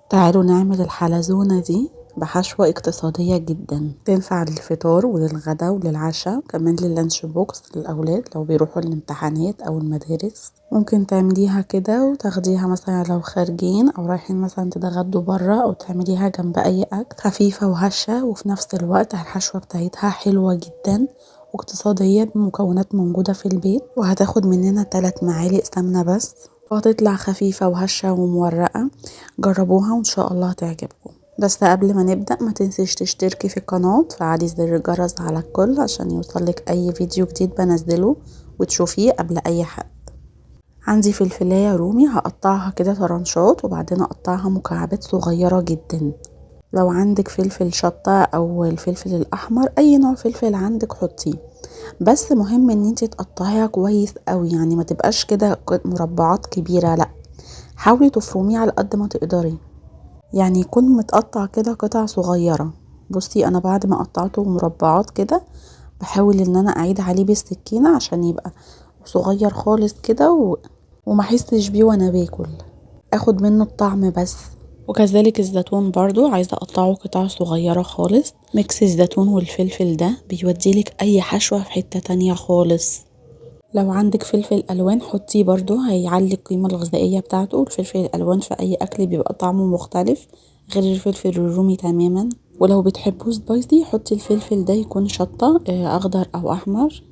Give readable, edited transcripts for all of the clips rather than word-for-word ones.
تعالوا نعمل الحلزونة دي بحشوة اقتصادية جدا، تنفع للفطار وللغدا وللعشاء، كمان لل lunch box للأولاد لو بيروحوا الامتحانات أو المدارس. ممكن تعمليها كده وتاخديها مثلا لو خارجين أو رايحين مثلا تتغدوا برا، أو تعمليها جنب أي أكل. خفيفة وهشة، وفي نفس الوقت الحشوة بتاعتها حلوة جدا واقتصادية بمكونات موجودة في البيت، وهتاخد مننا 3 معالق سمنة بس، وهتطلع خفيفة وهشة ومورقة. جربوها وإن شاء الله هتعجبكم. بس قبل ما نبدأ ما تنسيش تشتركي في القناة وتفعلي زر الجرس على الكل عشان يوصلك أي فيديو جديد بنزله وتشوفيه قبل أي حد. عندي فلفلاية رومي هقطعها كده طرنشات، وبعدين اقطعها مكعبات صغيرة جدا. لو عندك فلفل شطة او الفلفل الاحمر، اي نوع فلفل عندك حطيه، بس مهم ان انتي تقطعيها كويس قوي، يعني ما تبقاش كده مربعات كبيرة، لا حاولي تفرميه على قد ما تقدري، يعني يكون متقطع كده قطع صغيرة. بصي انا بعد ما قطعته مربعات كده بحاول ان انا اعيد عليه بالسكينة عشان يبقى صغير خالص كده وما احسش بيه وانا باكل، اخد منه الطعم بس. وكذلك الزيتون برضو عايزة اقطعه قطع صغيرة خالص. mix الزيتون والفلفل ده بيوديلك اي حشوة في حتة تانية خالص. لو عندك فلفل الوان حطيه برضو، هيعلي القيمة الغذائية بتاعته. الفلفل الالوان في اي اكل بيبقى طعمه مختلف غير الفلفل الرومي تماما. ولو بتحبوه spicy حطي الفلفل ده يكون شطة اخضر او احمر،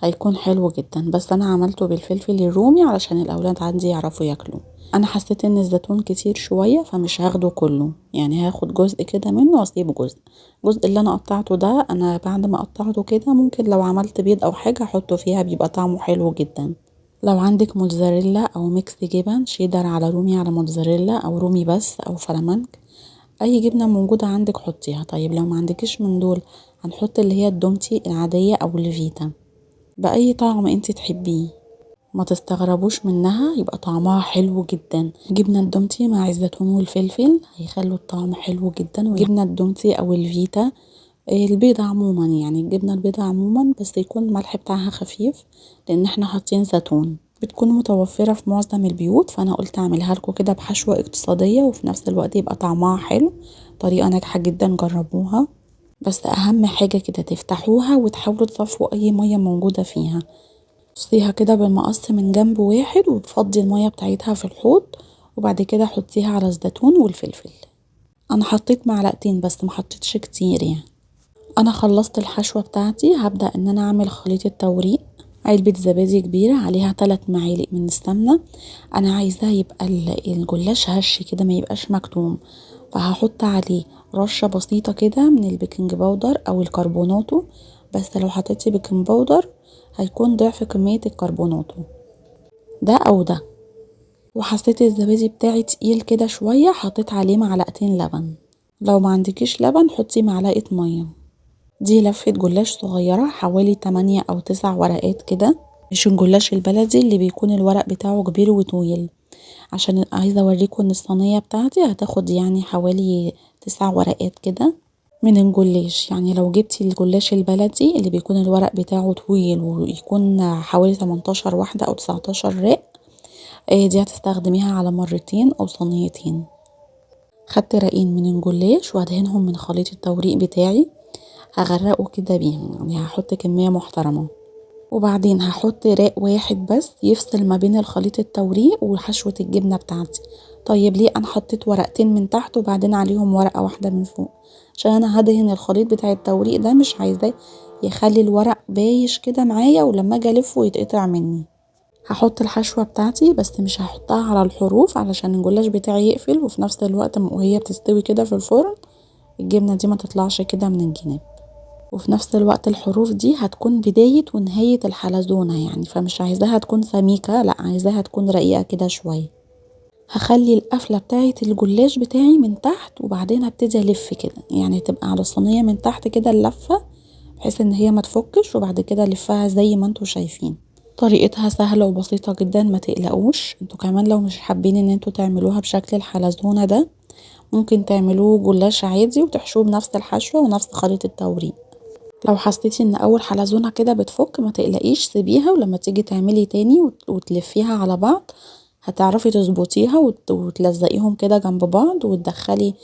هيكون حلو جدا. بس انا عملته بالفلفل الرومي علشان الاولاد عندي يعرفوا ياكلوا. انا حسيت ان الزيتون كتير شوية فمش هاخده كله، يعني هاخد جزء كده منه واسيب جزء. الجزء اللي انا قطعته ده انا بعد ما قطعته كده ممكن لو عملت بيض او حاجة احطه فيها، بيبقى طعمه حلو جدا. لو عندك موتزاريلا او mix جبن شيدر على رومي على موتزاريلا او رومي بس او فلامنك، اي جبنة موجودة عندك حطيها. طيب لو ما عندكيش من دول هنحط اللي هي الدومتي العادية او الفيتا بأي طعم انت تحبيه، ما تستغربوش منها، يبقى طعمها حلو جدا. جبنة الدومتي مع الزيتون والفلفل هيخلوا الطعم حلو جدا. وجبنة الدومتي او الفيتا البيضة عموما، يعني الجبنة البيضة عموما بس يكون الملح بتاعها خفيف لان احنا حاطين زيتون. بتكون متوفرة في معظم البيوت، فانا قلت اعملها لكم كده بحشوة اقتصادية وفي نفس الوقت يبقى طعمها حلو. طريقة ناجحة جدا، جربوها. بس اهم حاجة كده تفتحوها وتحاولوا تصفوا اي مية موجودة فيها. قصيها كده بالمقص من جنب واحد وتفضي المية بتاعتها في الحوض، وبعد كده حطيها على الزيتون والفلفل. انا حطيت معلقتين بس ما حطيتش كتير يعني. انا خلصت الحشوة بتاعتي، هبدأ ان انا اعمل خليط التوريق. علبة زبادي كبيرة عليها 3 معالق من السمنة. انا عايزاه يبقى الجلاش هش كده، ما يبقاش مكتوم، فهحط عليه رشة بسيطة كده من ال baking powder او الكربوناتو. بس لو حطيتي baking powder هيكون ضعف كمية الكربوناتو ده او ده. وحسيت الزبادي بتاعي تقيل كده شوية، حطيت عليه معلقتين لبن. لو ما عندكيش لبن حطي معلقة مية. دي لفة جلاش صغيرة حوالي 8 أو 9 ورقات كده، مش الجلاش البلدي اللي بيكون الورق بتاعه كبير وطويل، عشان عايزة اوريكم ان الصينية بتاعتي هتاخد يعني حوالي 9 ورقات كده من الجلاش. يعني لو جبتي الجلاش البلدي اللي بيكون الورق بتاعه طويل ويكون حوالي 18 واحدة او 19 رق، دي هتستخدميها على مرتين او صينيتين. خدت رقين من الجلاش وهدهنهم من خليط التوريق بتاعي، هغرقه كده بيهم، يعني هحط كمية محترمة. وبعدين هحط راق واحد بس يفصل ما بين الخليط التوريق وحشوة الجبنة بتاعتي. طيب ليه انا حطيت ورقتين من تحت وبعدين عليهم ورقة واحدة من فوق؟ عشان انا هدهن الخليط بتاع التوريق ده، مش عايزاه يخلي الورق بايش كده معايا ولما اجي الفه يتقطع مني. هحط الحشوة بتاعتي بس مش هحطها على الحروف علشان الجلاش بتاعي يقفل، وفي نفس الوقت وهي بتستوي كده في الفرن الجبنة دي ما تطلعش كده من الجناب. وفي نفس الوقت الحروف دي هتكون بداية ونهاية الحلزونة يعني، فمش عايزاها تكون سميكة، لا عايزاها تكون رقيقة كده شوية. هخلي القفلة بتاعة الجلاش بتاعي من تحت وبعدين هبتدي الف كده، يعني تبقى على الصينية من تحت كده اللفة بحيث ان هي ما تفكش، وبعد كده الفها زي ما انتوا شايفين. طريقتها سهلة وبسيطة جدا، ما تقلقوش. انتوا كمان لو مش حابين ان انتوا تعملوها بشكل الحلزونة ده ممكن تعملوه جلاش عادي وتحشوه بنفس الحشوة ونفس خليط التوريق. لو حسيتي ان اول حلزونة كده بتفك ما تقلقيش، سيبيها، ولما تيجي تعملي تاني وتلفيها على بعض هتعرفي تظبطيها وتلزقيهم كده جنب بعض، وتدخلي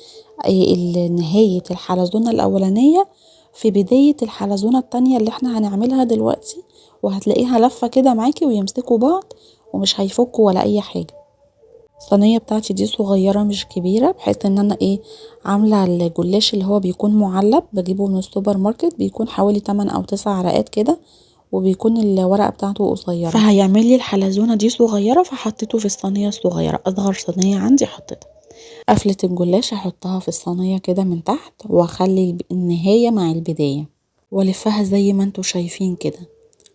نهاية الحلزونة الأولانية في بداية الحلزونة التانية اللي احنا هنعملها دلوقتي، وهتلاقيها لفة كده معاكي ويمسكوا بعض ومش هيفكوا ولا أي حاجة. الصينية بتاعتي دي صغيرة مش كبيرة، بحيث ان انا عاملة الجلاش اللي هو بيكون معلب، بجيبه من السوبر ماركت، بيكون حوالي 8 او 9 رقات كده، وبيكون الورقة بتاعته قصيرة، فهيعمل لي الحلزونة دي صغيرة، فحطيته في الصينية الصغيرة، اصغر صينية عندي حطيتها. قفلة الجلاش هحطها في الصينية كده من تحت، واخلي النهاية مع البداية، والفها زي ما انتوا شايفين كده.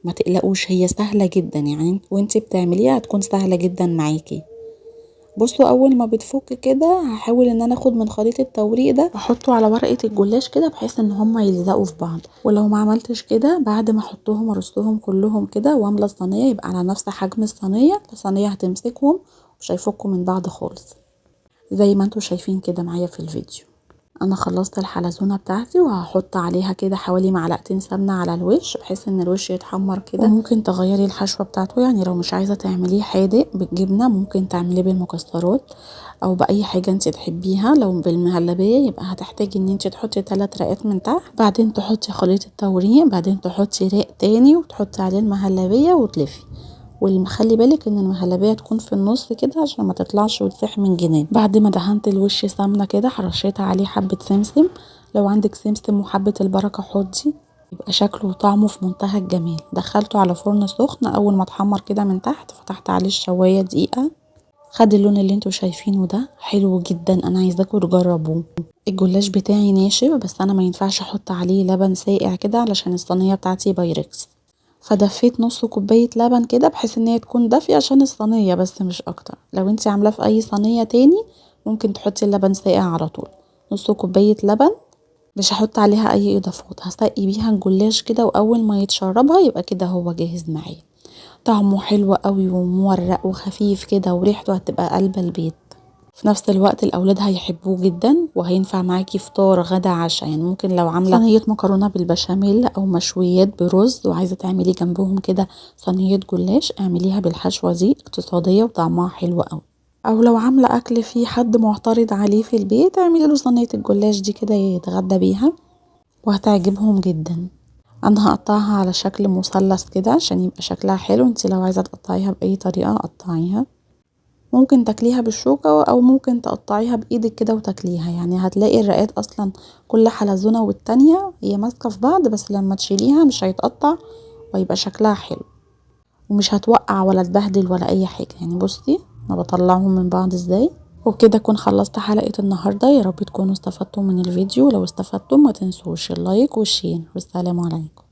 ما تقلقوش هي سهلة جدا، يعني وانتي بتعمليها هتكون سهلة جدا معاكي. بصوا اول ما بتفك كده هحاول ان انا اخد من خليط التوريق ده واحطه على ورقة الجلاش كده، بحيث ان هما يلزقوا في بعض. ولو ما عملتش كده بعد ما احطهم ارصهم كلهم كده واملى الصينية، يبقى على نفس حجم الصينية، الصينية هتمسكهم مش هيفكوا من بعض خالص زي ما انتوا شايفين كده معايا في الفيديو. انا خلصت الحلزونه بتاعتي، وهحط عليها كده حوالي معلقتين سمنه على الوش، بحيث ان الوش يتحمر كده. وممكن تغيري الحشوه بتاعته، يعني لو مش عايزه تعمليه حادق بالجبنه ممكن تعمليه بالمكسرات او باي حاجة انت تحبيها. لو بالمهلبيه يبقى هتحتاجي ان انت تحطي 3 رقات من تحت، بعدين تحطي خليط التوريق، بعدين تحطي رق تاني وتحطي عليه المهلبيه وتلفي. والمخلي بالك ان المهلبيه تكون في النص كده عشان ما تطلعش وتسيح من جنان. بعد ما دهنت الوش سمنه كده رشيت عليه حبه سمسم، لو عندك سمسم وحبه البركة حطي، يبقى شكله وطعمه في منتهى الجمال. دخلته على فرن سخن، اول ما اتحمر كده من تحت فتحت عليه الشوايه دقيقة، خد اللون اللي انتوا شايفينه ده، حلو جدا، انا عايزاكم تجربوه. الجلاش بتاعي ناشف، بس انا ما ينفعش احط عليه لبن ساقع كده علشان الصينية بتاعتي بايركس، فدفيت نص كوباية لبن كده بحيث ان هي تكون دافيه عشان الصينية بس مش اكتر. لو انت عاملاه في اي صينية تاني ممكن تحطي اللبن ساقع على طول. نص كوباية لبن، مش هحط عليها اي اضافات، هسقي بيها الجلاش كده، واول ما يتشربها يبقى كده هو جاهز معايا. طعمه حلو قوي ومورق وخفيف كده، وريحته هتبقى قلب البيت. في نفس الوقت الاولاد هيحبوه جدا، وهينفع معاكي فطار غدا عشاء. يعني ممكن لو عامله صينية مكرونه بالبشاميل او مشويات برز وعايزه تعملي جنبهم كده صينية جلاش، اعمليها بالحشوه دي، اقتصادية وطعمها حلو قوي. او لو عامله اكل فيه حد معترض عليه في البيت، اعملي له صينية الجلاش دي كده يتغدى بيها، وهتعجبهم جدا. انا هقطعها على شكل مثلث كده عشان يبقى شكلها حلو، انت لو عايزه تقطعيها باي طريقه قطعيها، ممكن تاكليها بالشوكة او ممكن تقطعيها بايدك كده وتاكليها. يعني هتلاقي الرقات اصلا كل حلزونه والتانية هي ماسكه في بعض، بس لما تشيليها مش هيتقطع ويبقى شكلها حلو، ومش هتوقع ولا تبهدل ولا اي حاجة. يعني بصي انا بطلعهم من بعض ازاي. وبكده اكون خلصت حلقة النهارده، يا رب تكونوا استفدتوا من الفيديو، لو استفدتوا ما تنسوش ال like وال share، والسلام عليكم.